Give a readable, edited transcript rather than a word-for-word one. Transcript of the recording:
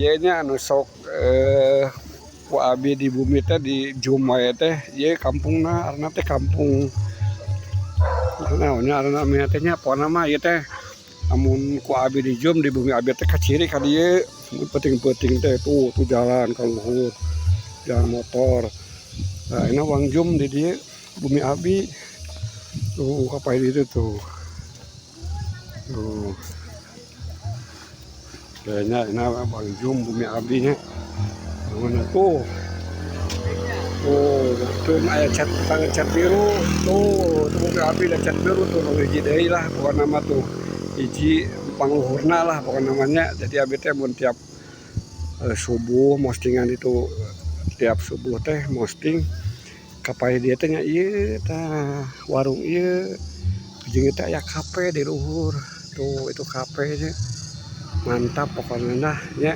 Ieu nya anu sok ku abi di bumi teh, di zoom wae teh. Ieu kampungna, ngaranna teh kampung naon nya ngaranna teh nya. Pokona mah ieu teh amun ku abi di zoom di bumi abi teh kaciri ka dieu mun peuting-peuting teh. Tuh tuh, jalan ka luhur, jalan motor. Nah, ini urang zoom di dieu, bumi abi tuh ka paeh ditu tuh. Tuh, kayaknya ini urang zoom bumi abi nya. Mana tuh? Tuh, tuh aya cat, tukang cat biru tuh. Tuh, bumi abi ada cat biru tuh. Nu hiji deui lah pokona mah tuh, hiji pangluhurna lah pokona namanya. Jadi abi teh mun tiap subuh postingan itu, tiap subuh teh posting ka paeh dieu teh nya. Ieu tah warung ieu jeung ieu teh aya kafe di luhur tuh. Itu kafe nya mantap pokona nah nya.